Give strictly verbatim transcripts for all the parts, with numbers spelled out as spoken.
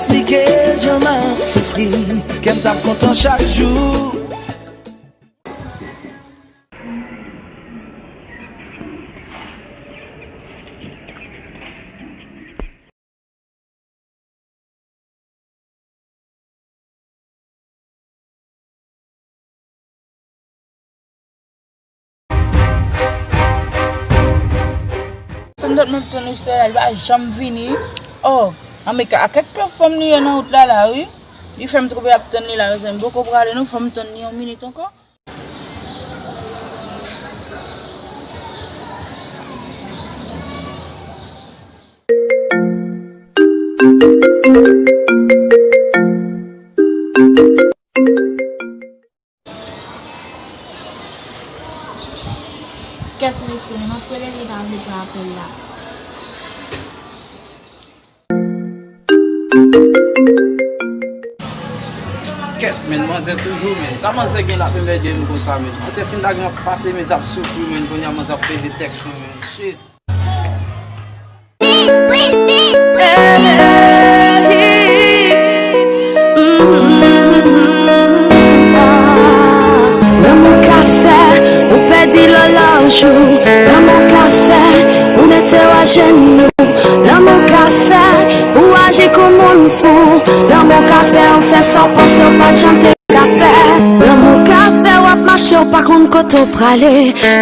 Eksplike jan m ap soufri, kè m t ap kontan chak jou. Tann dat m ap tann Estela, li pa janm vini. Oh, anmika, a kèk lòt fanm li ye nan wout la la, wi. Li fè m twouve ap tann li la, mezanmi. M poko prale non, fò m tann li yon minit ankò. Kèt mesye, m ap rele li pa vle pran apèl la. Kèt, men, manzè toujou, men. Sa manzè gen la, ap enmède nou konsa, men. Manzè fin lage m ap pase, men, zap soufri, men. Kounye a, manzè ap pede tèks mwen, men. Shit. Lanmou ka fè ou pèdi lòlòj ou. Lanmou ka fè ou mete w ajenou. Lanmou ka fè ou aji kou moun fou. Lanmou ka fè ou fè sa w panse w pa t janm te ka fè. Lanmou ka fè w ap mache, w pa konn kote w prale.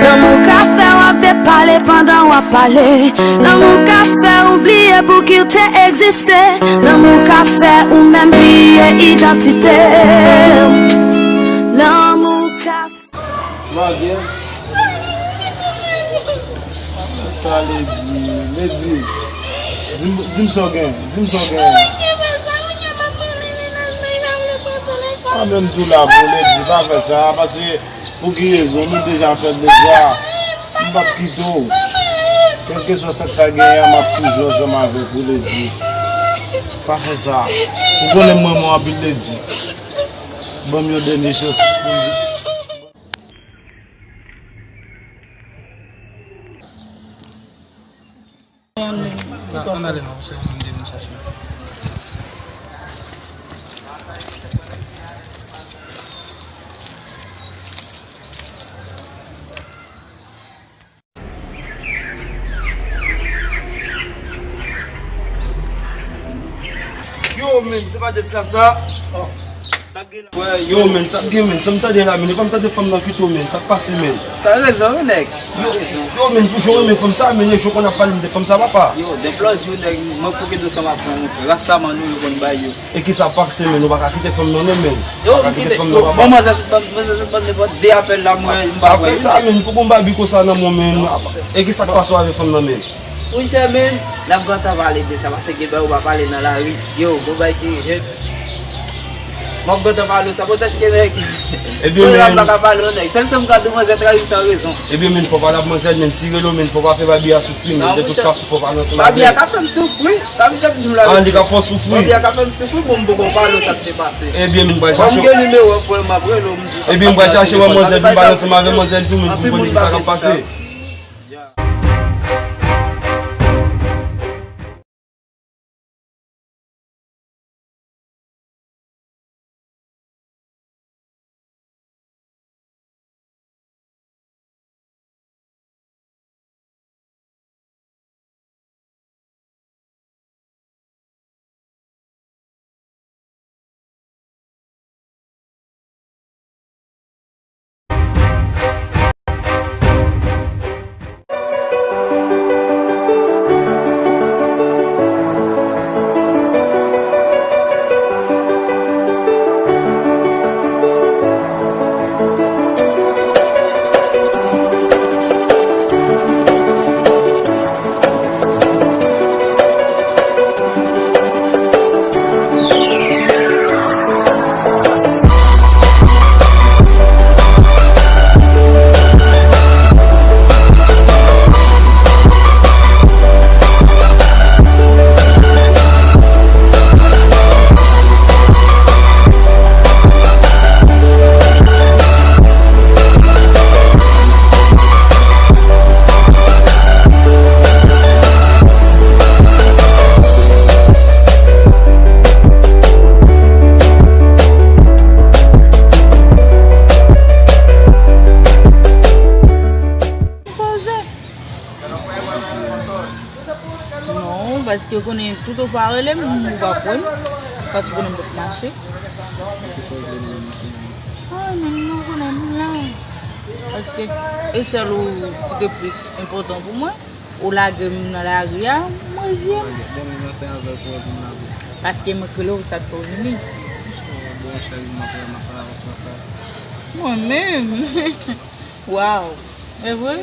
Lanmou ka fè w ap depale pandan w ap pale. Lanmou ka fè w bliye pou ki w te egziste. Lanmou ka fè ou menm bliye idantite w. Lanmou ka fè Maryès. Sa Lady, Lady. Di m, di m sa w gen, di m sa w gen. A, men m tou la pou Lady, pa fè sa, paske pou ki rezon, nou deja fè deja. M p ap kite w. Kèlkeswa sa k ta genyen an, m ap toujou ansanm avèk ou, Lady. Pa fè sa. Ou konnen m renmen w anpil, Lady. Ban m yon dènye chans pou m. Ann ale non, se ou menm ki vin chache m. Yo, men, se pa Desla sa? Oh. Sa k gen la? Wè, yo, men, sa k gen, men? Sa m tande la, men? Epa m tande fanm nan kite w, men. Sa k pase, men? Sa rezon, wi, nèg. Sa rezon. Yo, men, pou jan w renmen fanm sa, men, yon jou konn ap pale m de fanm sa, papa. Yo, depi lòt jou, nèg, mwen pou ki dosye m ap pran, rastaman nou, yo konn bay yo. E ki sa k pase, men? Ou pa ka kite fanm nan, non, men. Yo, m kite, yo, bon, manzè sot ban, manzè sot ban nenpòt de apèl la, mwen, m pa fè sa, men. Pou bon babi konsa nan mwen, men. E ki sa k pase avè fanm nan, men? Monchè, men, n ap gentan pale de sa, paske gen bagay ou pa pale nan lari. Yo, gon bagay ki red. M ap gentan pale w sa, poutèt ke nèg. Ebyen, men, m pa ka pale w, nèg. Sèl sa m ka di w, manzè trayi w san rezon. Ebyen, men, fò w pale ak manzè, men, si rele w, men, fò w pa fè babi a soufri, men, de tout fason, fò w pa nan ansanm avè l. Babi a ka fè m soufri. Sa vle di ap di m la verite. Ah, li ka fè w soufri. Babi a ka fè m soufri, bon, m poko pale w sa k te pase. Ebyen, men, m pral chache w. Kòm m gen nimewo w, frè, m ap rele w, m di w sa k pase. Ebyen, m pral chache w, manzè, vin pale ansanm avè manzè tou, men, pou m konn ki sa k ap pase. Paske ou konnen tout ou pa rele m, ou p ap wè m. Paske ou konnen m p ap mache. Kisa w vle nan men m, sè? Ah, men nou konnen m la. Paske e sèl ou ki te plis enpòtan pou mwen. Ou lage m nan lari a, mwen zi m. Bon, men mwen se avèk ou epi m lage w. Paske mwen k rele w, sa t fè w vini. Bon, cheri, m ap, m ap fè avans konsa. Mwen menm? Waw. E vre?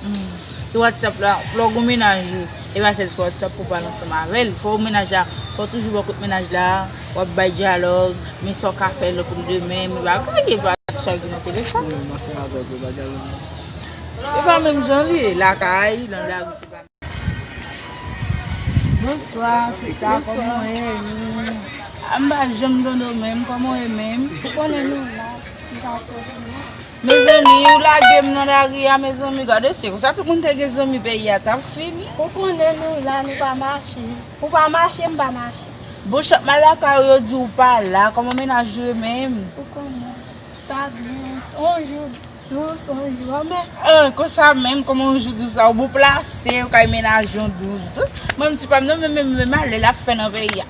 Hmm. Sou WhatsApp la, lè w gon mennaj ou, e pa sèl sou WhatsApp pou w pale ansanm avè l. Fò w mennaj la, fò w toujou bò kot mennaj la, w ap bay dyalòg, men sa w ka fè lè pou demen, men bagay, e pa tout sa ki nan telefòn. Mwen, mwen se avèk ou, bagay la. E pa menm jan li ye, lakay, nan lari, se pa. Bonswa, sista, kòman w ye? A, m pa janm tande w menm, kòman w ye menm? Ou konnen nou la, m pa konnen nou. Mezanmi, ou lage m nan lari a, mezanmi, gade, se konsa tout moun te gen zanmi peyi a t ap fini. Ou konnen nou la, nou pa mache. Ou pa mache, m pa mache. Bon, chat mal lakay ou, yo di ou pa la, kòman mennaj ou ye menm? Ou konnen, pa byen, on jou dous, on jou anmè. Ah, konsa menm, kòman on jou dous la, ou bon plase, ou kay mennaj on jou dous. Mwen, m di pa m non, men, men, men, malè l ap fè nan peyi a.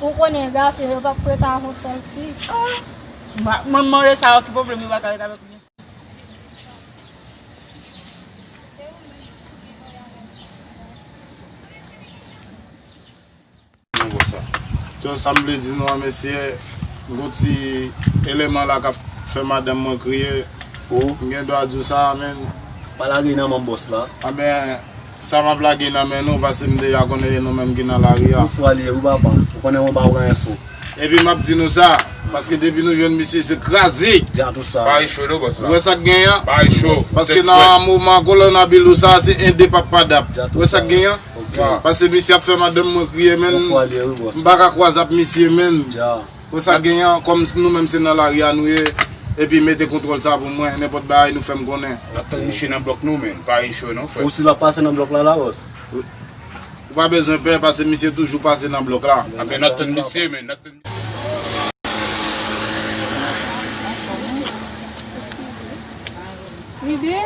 Ou konnen, gason, yo p ap prete avè yon sèl fi. Ah. Mwen, mwen, mwen, sa, ki pwoblèm, yo pa ka ret avèk mwen. Bon, sa. Just sa m vle di nou an, mesye, gon ti eleman la k ap fè madanm mwen kriye. Oh. M gen dwa di w sa, men. Pa lage nan men bòs la. Anben, sa m ap lage nan men nou, paske m deja konnen e nou menm ki nan lari a. Ou fwa li ye, wi, papa. Ou konnen mwen pa pran enfo. Epi m ap di nou sa, paske depi nou jwenn misye, se kraze. Dja tou sa. Pa cho non, bòs la. Ou wè sa k genyen an? Pa cho. Paske nan moman kowonavirus sa, se ende p ap padap. Ou wè sa k genyen an? Ok. Paske misye ap fè madanm mwen kriye, menn. Bon fwa li ye, wi, bòs. M pa ka kwaze ak misye, menn. Dja. Ou wè sa k genyen an, kòm nou menm se nan lari a nou ye, epi mete kontwòl sa pou mwen, nenpòt bagay nou fè m konnen. N ap tann misye nan blòk nou, menn. Pa cho non, frè. Ou si l ap pase nan blòk la, la, bòs? Ou pa bezwen pè, paske misye toujou pase nan blòk la. Anben, n ap tann misye, menn. N ap tann misye. Rive.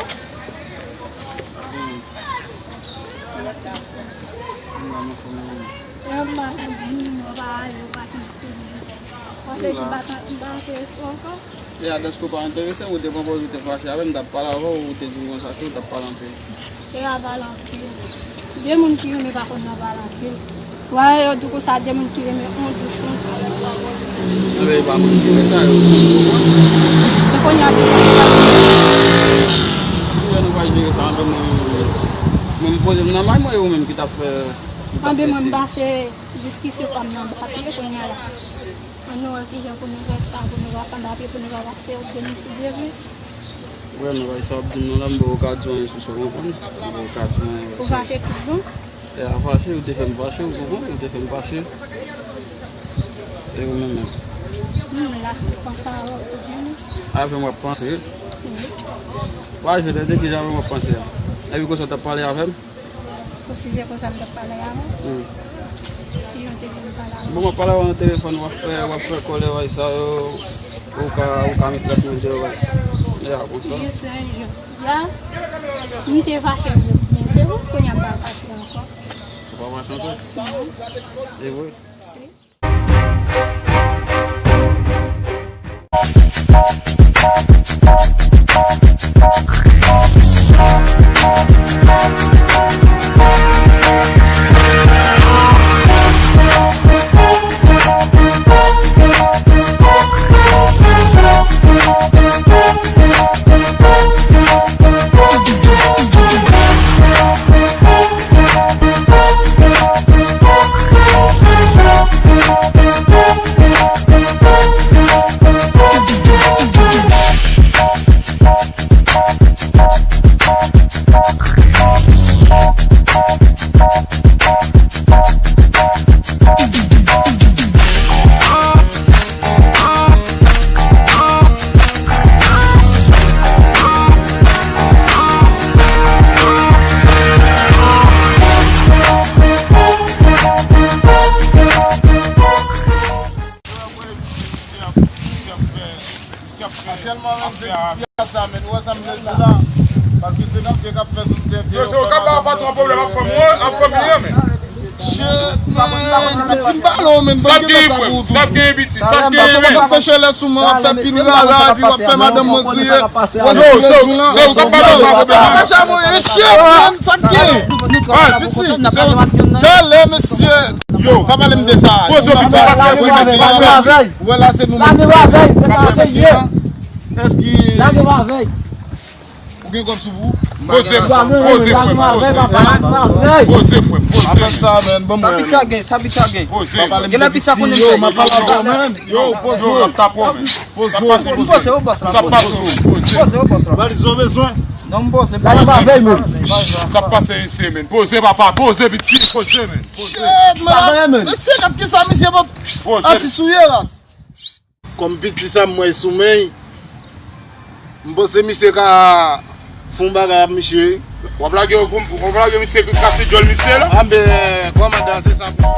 Yo pa ale, yo pa ale. Paske m pa, m pa enterese w ankò. E a, dèske w pa enterese m, ou te pran pòz ou te fache avè m, m t ap pale avè w, ou te di m konsa tou, ou t ap pale anpil. E a pale anpil. De moun ki renmen pa konn nan pale anpil. Wè, yo di konsa, de moun ki renmen on dous, on. Anben, e pa moun ki renmen sa, yo. Men kounye a, de sa. Kijan nou pral jere sa antre nou menm? Mwen, m poze m nan may mwen, e ou menm ki t ap fè, ki t ap fè si. Anben, mwen, m pase diskisyon pa m nan bati, kounye a la. Ann nou wè kijan pou nou fè sa, pou nou pa fè bati, pou nou pa pase yon de moun si de vle. Wè, men bay sa w ap di m nan la, m pa ka di w anyen sou sa, w konprann? M pa ka di w anyen sou sa. Ou fache tout bon? E a fache, ou te fè m fache, ou konprann? Ou te fè m fache. E ou menm menm? Menm la, se konsa, ou te vini. Avè m w ap panse? Wi. W a jwe de kijan avè m w ap panse a? Epi konsa w t ap pale avè m? Ou si se konsa m t ap pale avè w? Wi. Kijan w te vin pale avè m? Bon, m ap pale avè w nan telefòn, w ap fè, w ap fè kòlè, bagay sa yo, ou ka, ou ka met lòt moun deyò, bagay. Ya, konsa. Jis yon jou. Ya, m te fache vre, men se ou kounye a m pa fache ankò. Ou pa fache ankò? Non. E vre? Aktyèlman menm, se misye a sa, men ou wè sa m vle di w la. Paske se misye k ap fè tout tèt yo. Yo, se yo k ap ba patwon pwoblèm ak fanm ou an, ak fanmi an, men. Shit, man. Piti m pale w, man. Sa k genyen, frè m? Sa k genyen, piti? Sa k genyen, man? W ap fè chalè sou mwen, w ap fè pil rara, epi w ap fè madanm mwen kriye. Yo, se ou, se ou k ap pale, se ou k ap pale. Papa Chavoye, shit, man. Sa k genyen? Piti, se ou. Talè, mesye. Yo. Pa pale m de sa. Poze w, piti. Ou wè la, se nou menm. Èske Ou gen kòb sou vou? Poze, frè m, poze. Poze, frè m, poze. Apre sa, man, ban m wè. Sa pizza gen, sa pizza gen. Poze. Genlè pizza konnen yo, m ap pale avè w, man. Yo, poze. Yo, m ap tape w, man. Poze. M poze, yo, bòs la, poze. Poze, yo, bòs la. Valiz ou bezwen? Non, m poze. Sa k pase isi, man? Poze, papa, poze, piti, poze, man. Poze. Shit, man. Mesye, gad kisa misye, bon. Poze. Atis ou ye la. Kòm piti sa m wè sou men, m panse misye ka fè yon bagay ak misye. W ap lage, w ap lage misye kase djòl misye la? Anben, kòmandan, se sa pou.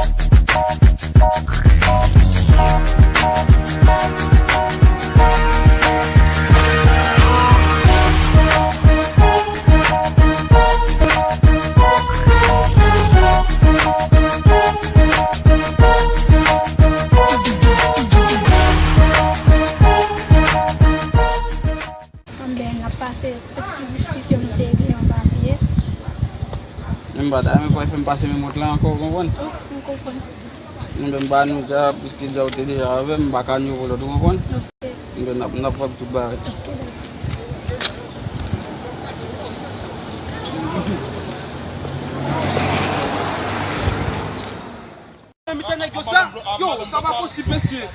Anben, n ap pase tout ti diskisyon nou te gen anba pye. Men m pa ta renmen pou w fè m pase men mont la ankò, ou konprann? Wi, m konprann. Anben, m ba nou dja, piske dja ou te deja avè m, m pa ka nouvo lòt, ou konprann? Ok. Anben, n ap, n ap wè pou tout bagay. Ok, dakò. Envite nèg yo sa? Yo, sa pa posib, mesye.